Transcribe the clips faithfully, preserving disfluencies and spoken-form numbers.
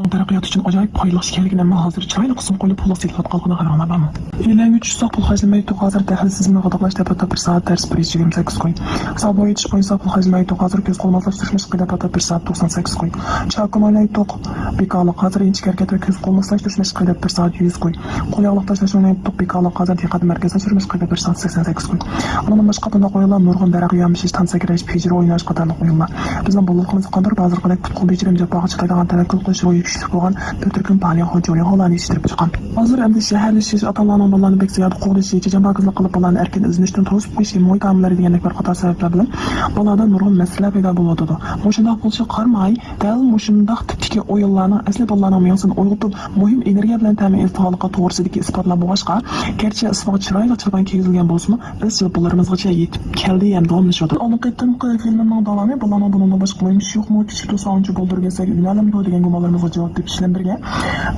تەرەققىيات ئۈچۈن ئاجايىپ پايدىلىق ئىكەنلىكىنى، ئەمما ھازىر چىرايلىق قىسىم قويۇلۇپ پۇل ھاسىل قىلىۋاتقانلىقىنى خەۋىرىڭلار بارمۇ؟ ئېلەڭگە چۈشسەك، پۇل خەجلىمەي تۇق، ھازىر دەخلىسىز تىزىملىنى غىدىقلاش دەپتۇ، بىر سائەت دەرس بېرىش يىگىرمە سەككىز كوين. ساۋۇت يېتىش بويىچە پۇل خەجلىمەي تۇق، ھازىر كۆز قول ماسلاشتۇرۇش مەشقى دەپتۇ، بىر سائەت توقسان سەككىز كوين. چاكىم ئويناي تۇق، بىكارلىق، ھازىر ئىنچىكە ھەرىكەت ۋە كۆز قول ماسلاشتۇرۇش مەشقى دەپ بىر سائەت يۈز كوين. قول ياغلىق تاشلاش ئويناي تۇق، بىكارلىق، ھازىر دىققەت مەركەزلەشتۈرۈش مەشقى دەپ بىر سائەت سەكسەن سەككىز كوين. ئۇنىڭدىن باشقا بۇنداق ئويۇنلار نۇرغۇن، دەرەخ يامىشىش، تام سەكرەش، پىژىرو ئويناش قاتارلىق ئويۇنلار. بىزنىڭ بالىلىقىمىزغا قاندۇرۇپ، ھازىرقىدەك پۇت-قول بېجىرىم، جاپاغا چىدايدىغان، تەۋەككۈل قىلىش روھى كۈچلۈك بولغان بىر تۈركۈم پالياڭ خۇجيۇلى ھوللاندىيە يېتىشتۈرۈپ چىققان. ھازىر ئەمدى شەھەرلىشىش، ئاتا-ئانىنىڭ بالىلارنى بەك زىيادە قوغدىشى، چېچەمبازلىق قىلىپ، بالىلارنى ئەركىن ئىزدىنىشتىن توسۇپ قويۇشى، مۇھىت ئامىللىرى دېگەندەك بىر قاتار سەۋەبلەر بىلەن بالىلاردا نۇرغۇن مەسىلىلەر پەيدا بولۇۋاتىدۇ. مۇشۇنداق بولۇشىغا قارىماي، دەل مۇشۇنداق تىپتىكى ئويۇنلارنىڭ ئەسلى بالىلارنىڭ مېڭىسىنى ئويغىتىپ، مۇھىم ئېنېرگىيە بىلەن تەمىن ئېتىدىغانلىقى توغرىسىدىكى ئىسپاتلار بولغاچقا، گەرچە ئىسمىغا چىرايلىق چاپان كىيگۈزۈلگەن بولسىمۇ، ئىزچىل بالىلىرىمىزغىچە يېتىپ كەلدى ھەم داۋاملىشىۋاتىدۇ. ئالدىنقى قېتىمقى فىلىمنىڭ داۋامى، بالىنىڭ بۇنىڭدىن باشقا مۇھىم ئىشى يوقمۇ، كىچىك دوستلار ئۇنچە بولدۇرۇپ كەتسەك ئۆگىنەلەمدۇ دېگەن گۇمانلىرىمىزغا جاۋاب تېپىش بىلەن بىرگە،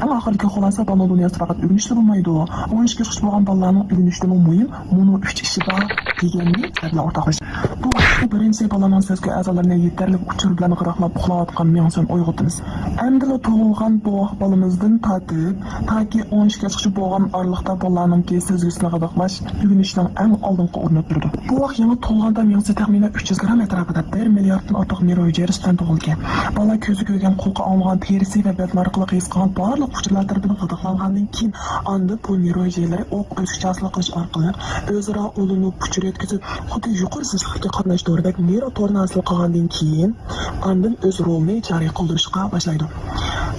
ئەڭ ئاخىرىدىكى خۇلاسە، بالىنىڭ دۇنياسىدا پەقەت ئۆگىنىشلا بولمايدۇ. ئون ئىككى ياشقىچە بولغان بالىلارنىڭ ئۆگىنىشتىنمۇ مۇھىم مۇنۇ ئۈچ ئىشى بار دېگەننى سىلەر بىلەن ئورتاقلىشىمەن. بۇ ۋاقىتتا بىرىنچى، بالىنىڭ سەزگۈ ئەزالىرىنى يېتەرلىك ئۇچۇر بىلەن غىدىقلاپ ئۇخلاۋاتقان مېڭىسىنى ئويغىتىمىز. ئەمدىلا تۇغۇلغان بوۋاق بالىمىزدىن تارتىپ، تاكى ئون ئىككى ياشقىچە بولغان ئارىلىقتا بالىنىڭكى سەزگۈسىنى غىدىقلاش ئۆگىنىشنىڭ ئەڭ ئالدىنقى ئورنىدا تۇرىدۇ. بوۋاق يېڭى تۇغۇلغاندا مېڭىسى تەخمىنەن ئۈچ يۈز گرام ئەتراپىدا، بىر مىلياردتىن ئارتۇق نېرۋا ھۈجەيرىسى بىلەن تۇغۇلىدىكەن. بالا كۆزى كۆرگەن، قۇلىقى ئاڭلىغان، تېرىسى ۋە بەدىنى ئارقىلىق ھېس قىلغان بارلىق ئۇچۇرلار تەرىپىدىن غىدىقلانغاندىن كېيىن، ئاندىن بۇ نېرۋا ھۈجەيرىلىرى ئوق ئۆزگىچە ھاسىل قىلىش ئارقىلىق ئۆزئارا ئۇلىنىپ، ئۇچۇر يەتكۈزۈپ، خۇددى يۇقىرى زىچلىقتىكى قاتناش تورىدەك نېرۋا تورىنى ھاسىل قىلغاندىن كېيىن، ئاندىن ئۆز رولىنى جارى قىلدۇرۇشقا باشلايدۇ.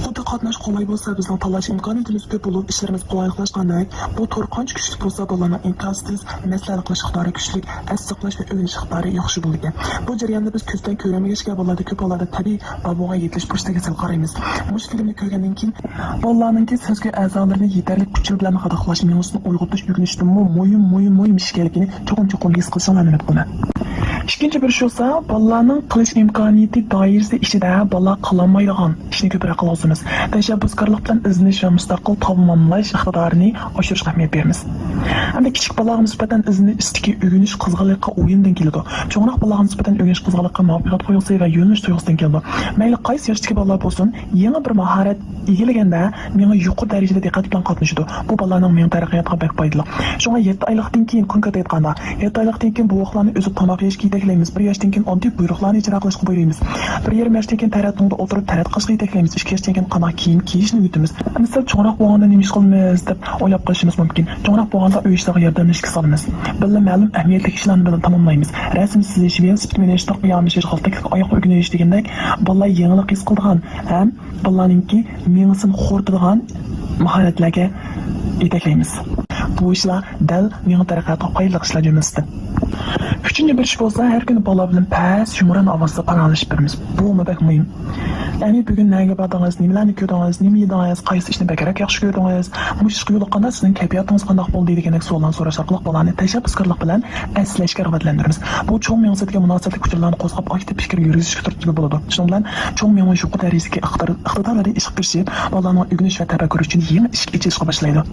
خۇددى قاتناش قولاي بولسا، بىزنىڭ تاللاش ئىمكانىيىتىمىز كۆپ بولۇپ، ئىشلىرىمىز قولايلىقلاشقاندەك، بۇ تور قانچە كۈچلۈك بولسا، بالىلارنىڭ ئىنكاسى تېز، مەسلىھەت قىلىش ئىقتىدارى كۈچلۈك، ئەس ساقلاش ۋە ئۆگىنىش ئىقتىدارى ياخشى بولىدىكەن. بۇ جەرياندا بىز كۆزدىن كۆرەلمىگەچكە، بالىلاردا كۆپ ھاللاردا تەبىئىي بار بولغان يېتىلىش پۇرسىتىگە سەل قارايمىز. مۇشۇ فىلىمنى كۆرگەندىن كېيىن، بالىلارنىڭكى سەزگۈ ئەزالىرىنى يېتەرلىك ئۇچۇر بىلەن غىدىقلاش، مېڭىسىنى ئويغىتىش ئۆگىنىشتىنمۇ مۇھىم، مۇھىم، مۇھىم ئىش ئىكەنلىكىنى چوقۇم، چوقۇم ھېس قىلىشىڭلارنى ئۈمىد قىلىمەن. ئىككىنچى بىر ئىش بولسا، بالىلارنىڭ قىلىش ئىمكانىيىتى دائىرىسى ئىچىدە بالىلار قىلالمايدىغان ئىشنى كۆپرەك قىلغۇزىمىز. تەشەببۇسكارلىق بىلەن ئىزدىنىش ۋە مۇستەقىل تاماملاش ئىقتىدارىنى ئاشۇرۇشقا ئەھمىيەت بېرىمىز. ئەمدى كىچىك بالىلارغا نىسبەتەن ئىزدىنىش ئىستىكى ئۆگىنىش قىزغىنلىقى ئويۇندىن كېلىدۇ. چوڭراق بالىلارغا نىسبەتەن ئۆگىنىش قىزغىنلىقى مۇۋەپپەقىيەت تۇيغۇسى ۋە يۆنىلىش تۇيغۇسىدىن كېلىدۇ. مەيلى قايسى ياشتىكى بالىلار بولسۇن، يېڭى بىر ماھارەت ئىگىلىگەندە، مېڭە يۇقىرى دەرىجىدە دىققەت بىلەن قاتنىشىدۇ. بۇ بالىلارنىڭ مېڭە تەرەققىياتىغا بەك پايدىلىق. شۇڭا يەتتە ئايلىقتىن كېيىن، كونكرېت ئېيتقاندا، يەتتە ئايلىقتىن كېيىن بوۋاقلارنى ئۆزى تاماق يەشكە يېتەكلەيمىز. بىر ياشتىن كېيىن ئاددىي بۇيرۇقلارنى ئىجرا قىلىشقا بۇيرۇيمىز. بىر يېرىم ياشتىن كېيىن تەرەت تۇڭدا ئولتۇرۇپ تەرەت قىلىشقا يېتەكلەيمىز. ئىككى ياشتىن كېيىن قانداق كىيىم كىيىشنى ئۆگىتىمىز. ئەمدى سەل چوڭراق بولغاندا نېمە ئىش قىلىمىز دەپ ئويلاپ قېلىشىمىز مۇمكىن. چوڭراق بولغاندا ئۆي ئىشلىرىغا ياردەملەشكە سالىمىز. بىللە مەلۇم ئەھمىيەتلىك ئىشلارنى بىللە تاماملايمىز. رەسىم سىزىش، ۋېلىسىپىت مىنىش، تاغقا يامىشىش، غالتەكلىك ئاياققا ئۆگىنىش دېگەندەك بالىلار يېڭىلىق ھېس قىلىدىغان ھەم بالىلارنىڭكى مېڭىسىنى خورىتىدىغان ماھارەتلەرگە يېتەكلەيمىز. بۇ ئىشلار دەل مېڭە تەرەققىياتىغا پايدىلىق ئىشلار جۈملىسىدىن. ئۈچىنچى بىر ئىش بولسا، ھەر كۈنى بالىلار بىلەن پەس، يۇمران ئاۋازدا پاراڭلىشىپ بېرىمىز. بۇمۇ بەك مۇھىم. يەنى، بۈگۈن نەگە باردىڭىز، نېمىلەرنى كۆردىڭىز، نېمە يېدىڭىز، قايسى ئىشنى بەكرەك ياخشى كۆردىڭىز، مۇشۇ ئىشقا يولۇققاندا سىزنىڭ كەيپىياتىڭىز قانداق بولدى دېگەندەك سوئاللارنى سوراش ئارقىلىق بالىلارنى تەشەببۇسكارلىق بىلەن ئەسلەشكە رىغبەتلەندۈرىمىز. بۇ چوڭ مېڭىسىدىكى مۇناسىۋەتلىك ئۇچۇرلارنى قوزغاپ، ئاكتىپ پىكىر يۈرگۈزۈشكە تۈرتكە بولىدۇ. شۇنىڭ بىلەن چوڭ مېڭە يۇقىرى دەرىجىدىكى ئىقتىدار-، ئىقتىدارلىرى ئىشقا كىرىشىپ، بالىلارنىڭ ئۆگىنىش ۋە تەپەككۇر ئۈچۈن يېڭى ئىشىك ئېچىلىشقا باشلايدۇ.